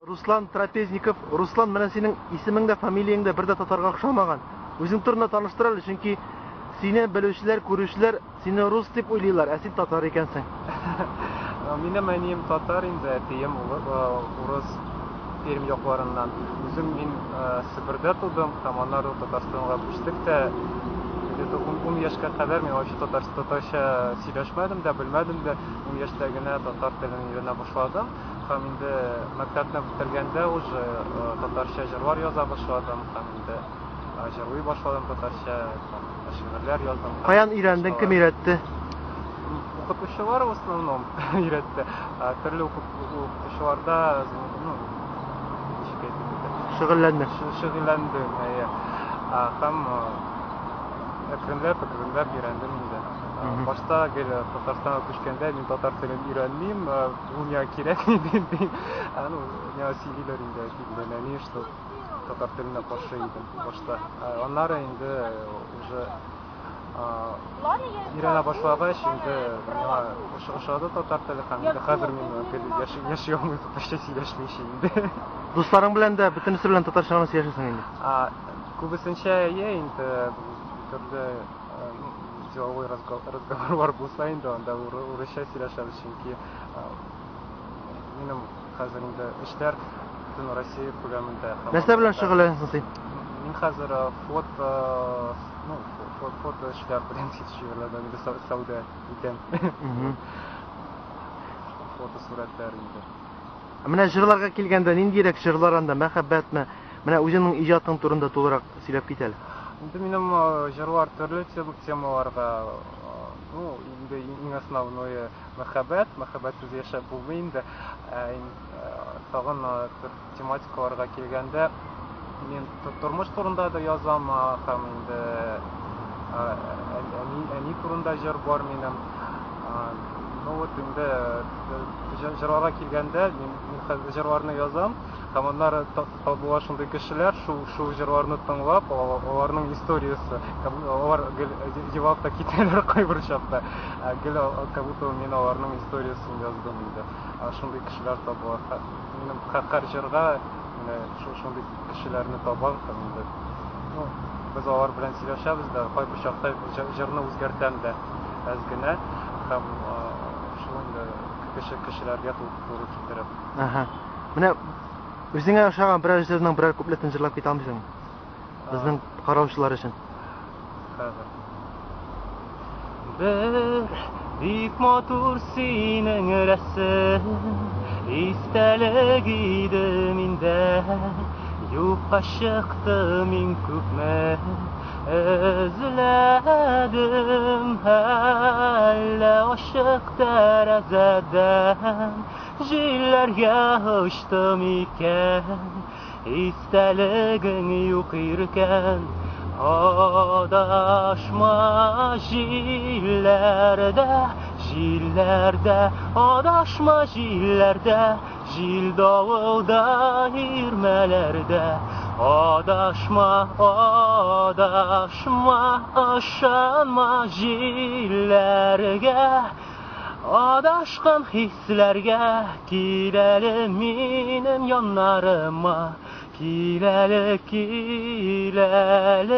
Руслан Трапезников. Руслан, менә синең исемең дә, фамилияң дә бер дә татарга охшамаган. Үзең турында таныштыр әле, чөнки сине белүчеләр, күрүчеләр сине рус дип уйлыйлар, ә син татар икәнсең. Минем әнием татар инде, әтием урыс Пермь якларыннан. Үзем мин Себердә тудым һәм аннары Татарстанга күчтек тә, где-то 10 яшькә кадәр мин вообще татарча сөйләшмәдем дә, белмәдем дә. 10 яшьтә генә татар телен өйрәнә башладым. Һәм инде мәктәпне бетергәндә уже татарча җырлар яза башладым һәм инде җырлый башладым татарча, там, шигырьләр яздым. Каян өйрәндең, кем өйрәтте? Укытучылар в основном өйрәтте. Төрле укытучыларда, ну, ничек әйтик инде. Шөгыльләндең. Шөгыльләндем, әйе. Һәм әкренләп, әкренләп өйрәндем инде. Башта гел Татарстанга күчкәндә мин татар телен өйрәнмим, ул миңа кирәкми дим. Ну, миңа сөйлиләр инде әти белән әни, что татар теленә каршы идем башта. Аннары инде уже өйрәнә башлагач, инде миңа ошады татар теле һәм инде хәзер мин гел яши алмыйм татарча сөйләшмичә инде. Дусларың белән дә бөтенесе белән татарча гына сөйләшәсең инде? Күбесенчә әйе инде, төрле деловой разговорлар булса инде, анда урысча сөйләшәбез, чөнки минем хәзер инде эшләр бөтен Россия күләмендә. Нәрсә белән шөгыльләнәсең син? Мин хәзер фото, ну, фото эшләр белән шөгыльләнәм, инде сәүдә итәм. Фото сурәтләр инде. Менә җырларга килгәндә, ниндирәк җырлар анда, мәхәббәтме? Менә үзеңнең иҗатың турында тулырак сөйләп кит әле. Инде минем җырлар төрле темаларга, ну, инде иң основное мәхәббәт, мәхәббәтсез яшәп булмый инде. Тагын тематикаларга килгәндә, мин тормыш турында да язам, һәм инде әни турында җыр бар минем. Ну вот инде җырларга килгәндә, мин хәзер җырларны язам, һәм аннары табыла шундый кешеләр, шул җырларны тыңлап, аларның историясе, алар гел елап та китәләр кайбер чакта. Гел как будто мин аларның историясен яздым инде. Шундый кешеләр табыла. Минем һәр җырга менә шундый кешеләрне табам һәм инде, ну, без алар белән сөйләшәбез дә, кайбер чакта җырны үзгәртәм дә әз генә һәм шул инде кеше кешеләргә туры китереп. Ага. Менә үзеңә ошаган берәр җырның берәр куплетын җырлап китә алмыйсыңмы? Безнең караучылар өчен. Хәзер. Бер бик матур синең рәсем, истәлек иде миндә. Юкка чыкты мин күпме эзләдем, әллә ачык тәрәзәдән җилләргә очтым икән. Истәлегең юк иркән, адашма җилләрдә, җилләрдә, адашма җилләрдә, җил давылда, ирмәләрдә, адашма, адашма, ышанма җилләргә. Адашкан хисләргә кил әле минем яннарыма, кил әле, кил әле.